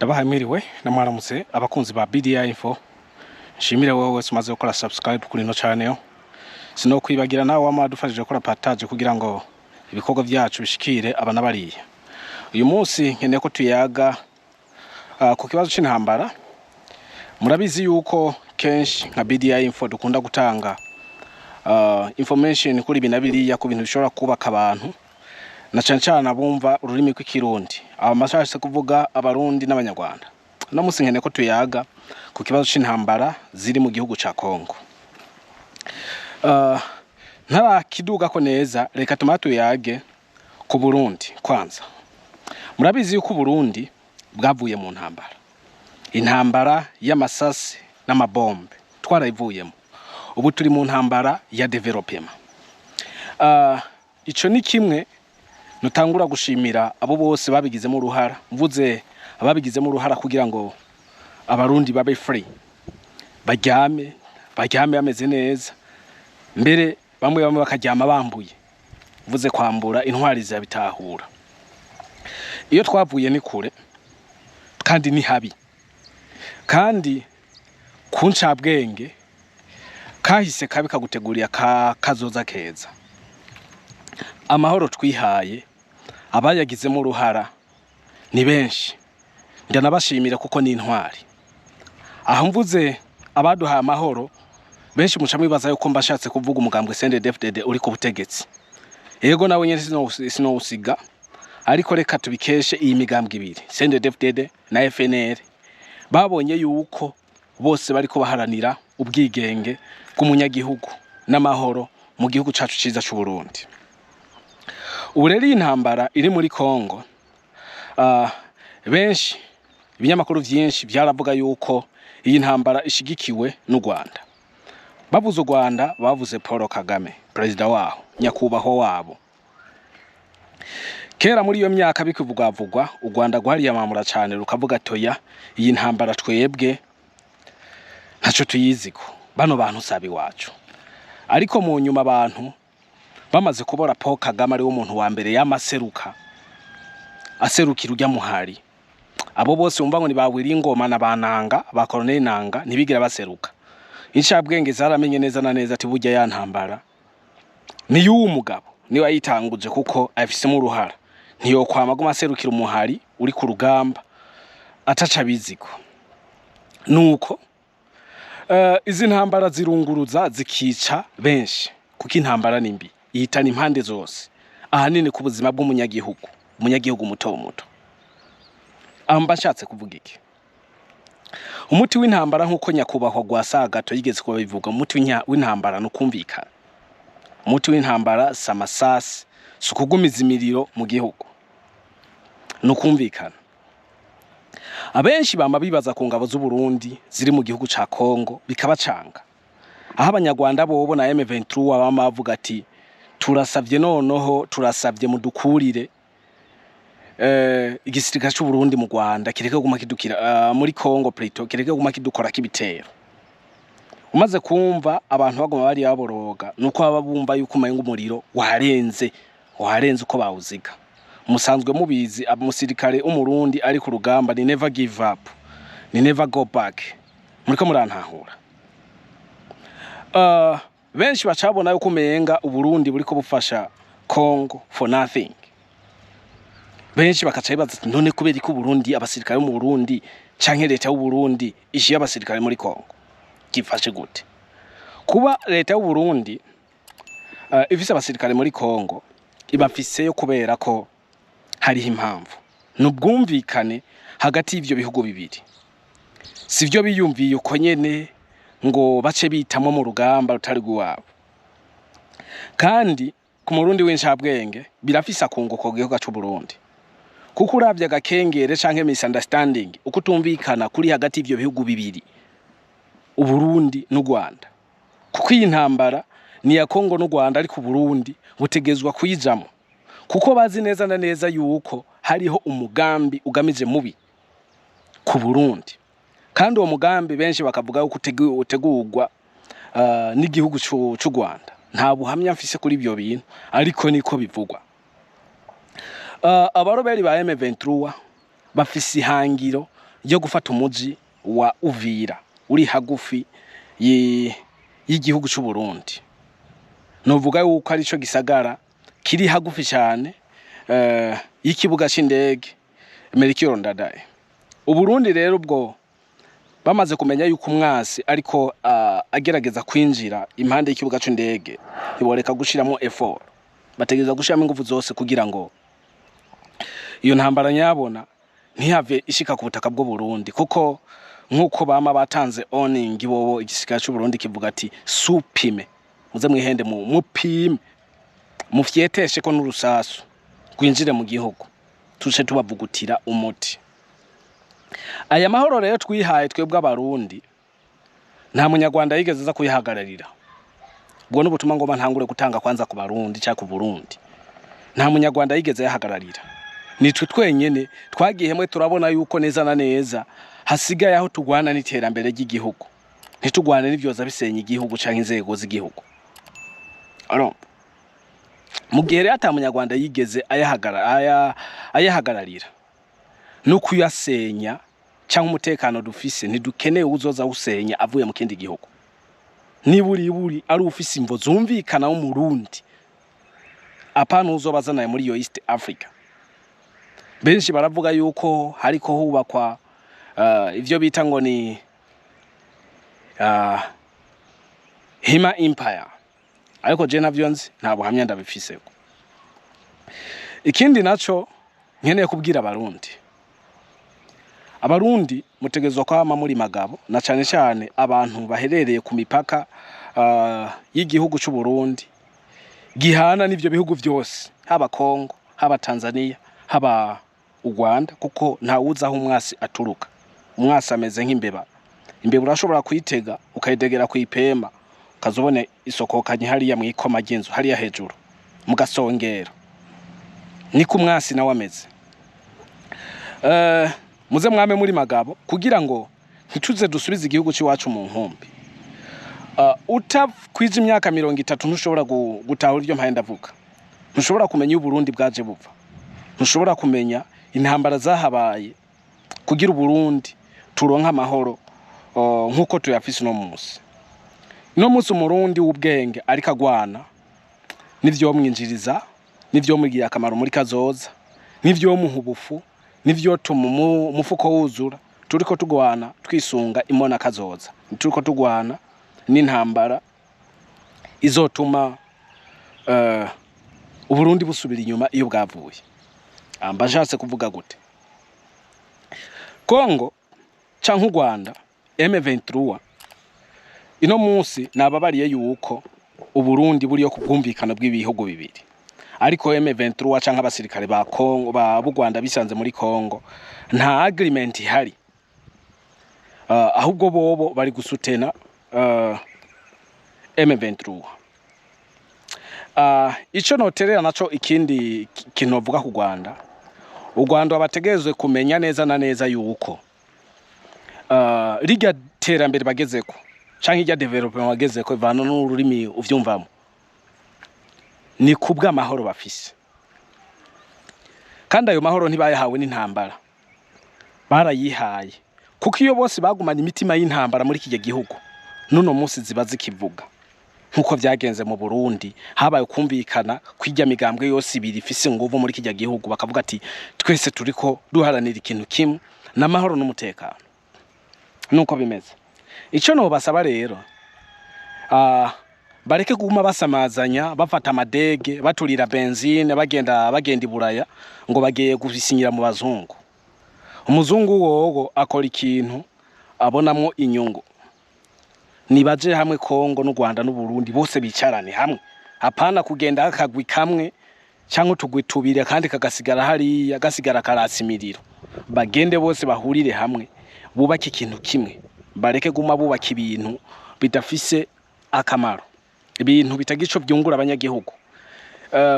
Ndabahaye mwiriwe namwaramutse, abakunzi ba BDI Info. Nshimire wowe wese umaze gukora subscribe kuri ino channel. Sinokwibagira nawe wama wadufashije gukora partage kugira ngo ibikorwa vyacu bishikire aba n'abariya. Uyu munsi nkeneye ko tuyaga ku kibazo c'intambara. Murabizi yuko kenshi nka BDI Info dukunda gutanga information kuri ibi na biriya, ku bintu bishobora kubaka abantu, na cane cane abumva ururimi rw'Ikirundi, aba mashatse kuvuga Abarundi n'Abanyarwanda. Uno munsi nkeneye ko tuyaga ku kibazo c'intambara ziri mu gihugu ca Kongo. Ntarakidugako neza, reka tumara tuyage ku Burundi kwanza. Murabizi yuko Uburundi bwavuye mu ntambara, intambara y'amasasi n'amabombe twarayivuyemo. Ubu turi mu ntambara ya développement. Ico ni kimwe nutangura gushimira abo bose babigizemo uruhara. Mvuze ababigizemo uruhara kugira ngo Abarundi babe free, baryame, baryame bameze neza, mbere bamwe bamwe bakaryama bambuye. Mvuze kwambura, intwari zirabitahura. Iyo twavuye ni kure kandi ni habi, kandi ku ncabwenge kahise kabi kaguteguriye ka kazoza keza. Amahoro twihaye, abayagizemo uruhara ni benshi, ndanabashimira kuko ni intwari. Aho mvuze abaduhaye amahoro, benshi muca mwibaza yuko mbashatse kuvuga umugambwe CNDD-FDD uri ku butegetsi. Yego, nawe nyene sinowusiga, ariko reka tubikeshe iyi migambwe ibiri, CNDD-FDD na FNL. Babonye yuko bose bariko baharanira ubwigenge bw'umunyagihugu n'amahoro mu gihugu cacu ciza c'u Burundi. Ubu rero iyi ntambara iri muri Kongo, benshi, ibinyamakuru vyinshi vyaravuga yuko iyi ntambara ishigikiwe n'u Rwanda. Bavuze u Rwanda, bavuze Paul Kagame, perezida waho, nyakubahwa wabo. Kera muri iyo myaka bikivugwavugwa, u Rwanda rwariyamamura cane, rukavuga toya, iyi ntambara twebwe ntaco tuyiziko, bano bantu saba iwacu. Ariko mu nyuma abantu bamaze kubora Paul Kagame ari wo muntu wa mbere yamaseruka, aserukira urya muhari, abo bose wumva ngo ni ba Ingoma na bananga ba Colonel Nanga ntibigira baseruka. Incabwenge zaramenye neza na neza ati burya ya ntambara ni y'uwo mugabo, niwe ayitanguje kuko afisemo uruhara. Ntiyokwama aguma aserukira umuhari uri ku rugamba ataca abiziko. Nuko izi ntambara zirunguruza zikica benshi, kuko intambara ni mbi, ihitana impande zose, ahanini ku buzima bw'umunyagihugu, umunyagihugu muto muto. Aho mba nshatse kuvuga iki? Umuti w'intambara, nk'uko nyakubahwa Rwasagato yigeze kubivuga, umuti w'intambara ni ukumvikana. Umuti w'intambara si amasasi, si ukugumiza imiriro mu gihugu, ni ukumvikana. Abenshi bama bibaza ku ngabo z'Uburundi ziri mu gihugu ca Kongo, bikabacanga. Aho Abanyarwanda bobo na M23 bama bavuga ati turasavye, noneho turasavye mudukurire igisirikare c'u Burundi mu Rwanda, kireke kuguma kidukira muri Kongo plutôt, kireke kuguma kidukora k'ibitero. Umaze kumva abantu baguma bari baboroga, nuko baba bumva yuko umenga umuriro warenze, warenze uko bawuziga. Musanzwe mubizi, umusirikare w'Umurundi ari ku rugamba ni never give up, ni never go back. Muriko murantahura? Benshi bacabona yuko umenga Uburundi buriko bufasha Congo for nothing. Benshi bakaca bibaza ati none kubera ko Uburundi, abasirikare bo mu Burundi canke leta y'u Burundi ishiye abasirikare muri Congo, gifashe gute? Kuba leta y'u Burundi ifise abasirikare muri Congo, ibafiseyo kubera ko hariho impamvu, ni ubwumvikane hagati y'ivyo bihugu bibiri. Sivyo biyumviye uko nyene ngo bace bitamo mu rugamba rutari rw'iwabo. Kandi ku Murundi w'incabwenge birafise akunguko gihugu c'u Burundi, kuko uravye agakengere canke misunderstanding, ukutumvikana kuri hagati y'ivyo bihugu bibiri, Uburundi n'u Rwanda, kuko iyi ntambara ni iya Kongo n'u Rwanda, ariko Uburundi butegezwa kuyijamo kuko bazi neza na neza yuko hariho umugambi ugamije mubi ku Burundi. Kandi uwo mugambi benshi bakavuga yuko utegurwa n'igihugu c'u Rwanda. Nta buhamya mfise kuri ibyo bintu, ariko niko bivugwa. Abaroberi ba M23 bafise ihangiro. yo gufata umuji wa Uvira uri hagufi y'igihugu c'u Burundi. Novuga yuko arico gisagara kiri hagufi cyane y'ikibuga c'indege Melchior Ndadaye. Uburundi rero ubwo bamaze kumenya yuko umwasi ariko agerageza kwinjira impande y'ikibuga c'indege, ntiboreka gushiramo effort, bategereza gushiramo ingufu zose kugira ngo iyo ntambara nyabona ntihave ishika ku butaka bw'u Burundi, kuko nk'uko bama batanze warning, bobo igisirikare c'u Burundi kivuga ati: "Supime muze mwihende mu mupime mufyeteshe ko n'urusasu rwinjire mu gihugu, tuce tubavugutira umuti." Aya mahoro rero twihaye twebwe Abarundi, nta Munyarwanda yigeze aza kuyihagararira. Ubwo n'ubutumwa ngoma ntangure gutanga kwanza ku Barundi cyangwa ku Burundi. Nta Munyarwanda yigeze yahagararira, nitwe twenyene twagihemwe. Turabona yuko neza na neza hasigaye aho tugwana n'iterambere ry'igihugu, ntitugwane n'ivyoza bisenya igihugu canke inzego z'igihugu. Alors, mu gihe rero ata Munyarwanda yigeze ayahagararira no kuyasenya cyangwa umutekano dufise, ntidukeneye uzoza awusenya avuye mu kindi gihugu. Niburiburi ari ufise imvo zumvikana w'Umurundi, apana uzoba azanaye muri iyo East Africa. Benshi baravuga yuko hariko hubakwa ivyo bita ngo ni Hima Empire, ariko je ntavyo nzi, nta buhamya ndabifiseko. Ikindi naco nkeneye kubwira Abarundi: Abarundi mutegerezwa kwama muri magabo, na cane cane abantu baherereye ku mipaka y'igihugu c'u Burundi gihana n'ivyo bihugu vyose, haba Kongo, haba Tanzania, haba u Rwanda, kuko ntawuzi aho umwasi aturuka. Umwasi ameze nk'imbeba. Imbeba urashobora kuyitega, ukayitegera kw'ipema, ukaza ubona isokokanye hariya mw'ikoma ry'inzu hariya hejuru mu gasongero. Niko umwasi nawe ameze. Muze mwame muri magabo kugira ngo ntituze dusubize igihugu c'iwacu mu nkumbi. Utakwije imyaka 30 ntushobora gutahura iryo mpaye ndavuga. Ntushobora kumenya iyo Uburundi bwaje buva, ntushobora kumenya intambara zahabaye kugira Uburundi turonke amahoro nk'uko tuyafise uno munsi. Uno munsi Umurundi w'ubwenge ariko agwana n'ivyomwinjiriza, n'ivyomugirira akamaro muri kazoza, n'ivyomuha ubufu, n'ivyotuma umufuko wuzura. Turiko tugwana twisunga imona kazoza, turiko tugwana n'intambara izotuma Uburundi busubira inyuma iyo bwavuye. Mba nshatse kuvuga gute? Kongo canke u Rwanda, M23 ino munsi nababariye yuko Uburundi buriyo ku bwumvikano bw'ibihugu bibiri, ariko M23 canke abasirikare ba Kongo ba b'u Rwanda bisanze muri Kongo nta agreement ihari. Ahubwo bobo bari gusutena M23. Ico noterera naco, ikindi kintu novuga ku Rwanda: U Rwanda bategerezwe kumenya neza na neza yuko rirya terambere bagezeko canke irya développement bagezeko, ivana n'ururimi uvyumvamo, ni kubw'amahoro bafise. Kandi ayo mahoro ntibayahawe n'intambara, barayihaye, kuko iyo bose bagumanye imitima y'intambara muri kirya gihugu, n'uno munsi ziba zikivuga nk'uko vyagenze mu Burundi. Habaye kumvikana kw'irya migambwe yose ibiri ifise inguvu muri kirya gihugu, bakavuga ati: "Twese turiko duharanira ikintu kimwe, n'amahoro n'umutekano." Nuko bimeze. Ico nobasaba rero, bareke kuguma basamazanya, bafata amadege, baturira benzine, bagenda bagenda i Buraya ngo bagiye gusinyira mu bazungu. Umuzungu wowo akora ikintu abonamwo inyungu. Nibaje hamwe, Kongo n'u Rwanda n'u Burundi, bose bicarane hamwe, hapana kugenda akagwi kamwe cyangwa utugwi tubiri kandi kagasigara hariya, gasigara karatsa imiriro. Bagende bose bahurire hamwe, bubake ikintu kimwe, bareke guma bubaka ibintu bidafise akamaro, ibintu bitagira ico byungura abanyagihugu.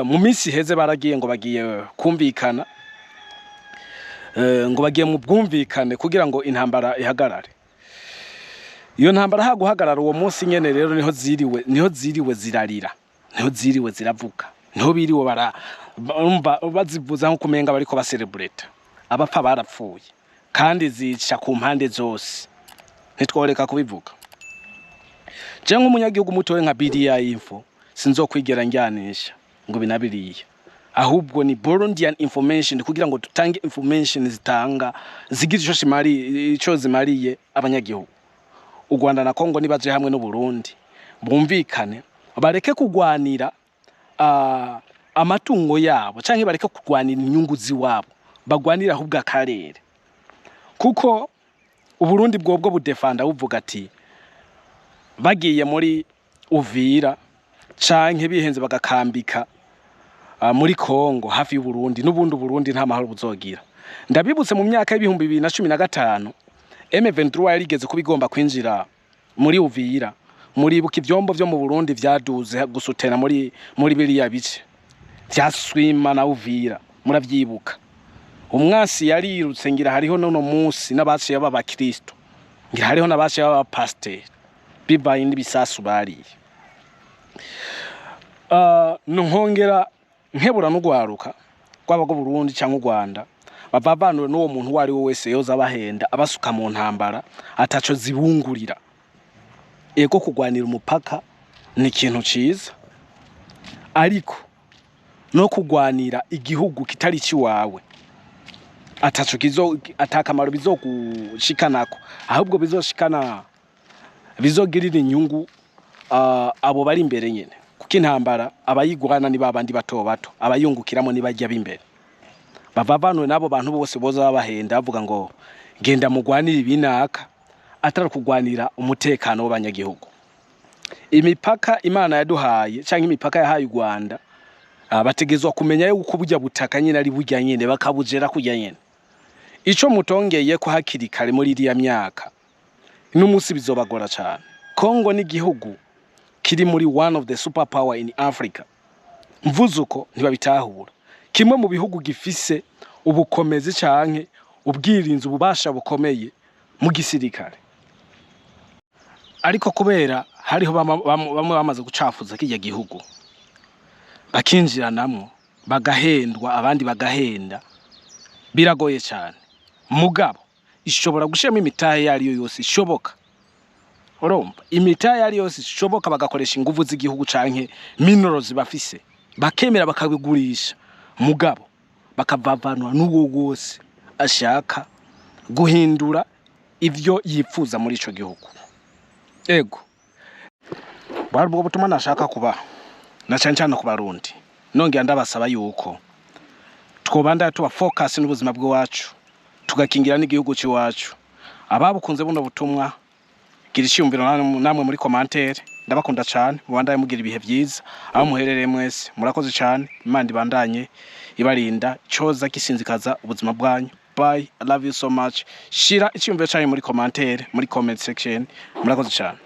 Mu minsi iheze baragiye ngo bagiye kumvikana, ngo bagiye mu bwumvikane kugira ngo intambara ihagarare. Iyo ntambara ha guhagarara uwo munsi nyene rero niho ziriwe zirarira, niho ziriwe ziravuga, niho biriwe bara bumva bazivuza nko kumenga bariko baserebureta. Abapfa barapfuye. Kandi zica ku mpande zose, ntitworeka kubivuga. Je nk'umunyagihugu mutoya nka BDI Info, sinzokwigera njyanisha ngo ibi na biriya, ahubwo ni Burundian information, kugira ngo dutange information zitanga zigira ico shimari, ico zimariye abanyagihugu. U Rwanda na Kongo nibaje hamwe n'u Burundi, bumvikane, bareke kugwanira amatungo yabo canke bareke kugwanira inyungu ziwabo, bagwanira ahubwo akarere, kuko Uburundi bwobwo budefanda buvuga ati bagiye muri Uvira canke bihenze bagakambika muri Kongo hafi y'Uburundi, n'ubundi Uburundi nta mahoro buzogira. Ndabibutse, mu myaka y'2015 M23 yarigeze kuba igomba kwinjira muri Uvira. Muribuka ivyombo vyo mu Burundi vyaduze gusutena muri biriya bice vya Swima na Uvira, muravyibuka. Umwasi yarirutse, ngira hariho nono munsi n'abaciye b'abakristo, ngira hariho n'abaciye b'abapasiteri bivaye n'ibisasu bariye. Nkongera nkebura n'ugwaruka rwaba rw'u Burundi canke u Rwanda, bavavanure n'uwo muntu uwo ari we wese yoza abahenda, abasuka mu ntambara ataco zibungurira. Ego, kugwanira umupaka ni ikintu ciza, ariko no kugwanira igihugu kitari ciwawe ataco kizo, atakamaro bizogushikanako, ahubwo bizoshikana bizogirira inyungu abo bari imbere nyene, kuko intambara abayigwana ni babandi bato bato, abayungukiramo ni bajya b'imbere. Bavavanure n'abo bantu bose boza babahenda bavuga ngo genda mugwanire ibinaka, atari kugwanira umutekano w'abanyagihugu. Imipaka Imana yaduhaye canke imipaka yahaye u Rwanda, bategezwa kumenya yuko burya butaka nyene ari burya nyene, bakabujera kurya nyene. Ico mutongeye ko hakiri kare muri iriya myaka, n'umunsi bizobagora cane. Kongo ni igihugu kiri muri one of the super power in Africa. Mvuze uko ntibabitahura. Kimwe mu bihugu gifise ubukomezi canke ubwirinzi, ububasha bukomeye mu gisirikare, ariko kubera hariho bamwe bamaze gucafuza kirya gihugu, bakinjiranamwo, bagahendwa, abandi bagahenda, biragoye cyane. Mugabo ishobora gushiramo imitahe iyo ariyo yose ishoboka, urumva, imitahe iyo ari yose ishoboka, bagakoresha inguvu z'igihugu canke minerals bafise, bakemera bakabigurisha, mugabo bakavavanwa n'uwo wose ashaka guhindura ivyo yipfuza muri ico gihugu. Ego, bwari ubwo butumwa nashaka kuba na cane cane ku Barundi. Nongera ndabasaba yuko twobandanya tuba focus n'ubuzima bw'iwacu, tugakingira n'igihugu c'iwacu. Ababukunze buno butumwa, gira iciyumviro namwe muri commentaire. Ndabakunda cane, mubandanye mugira ibihe vyiza aho muherereye mwese. Murakoze cane, Imana ibandanye ibarinda coza gisinzikaza ubuzima bwanyu. Bye, I love you so much. Shira iciyumviro canyu muri commentaire, muri comment section. Murakoze cane.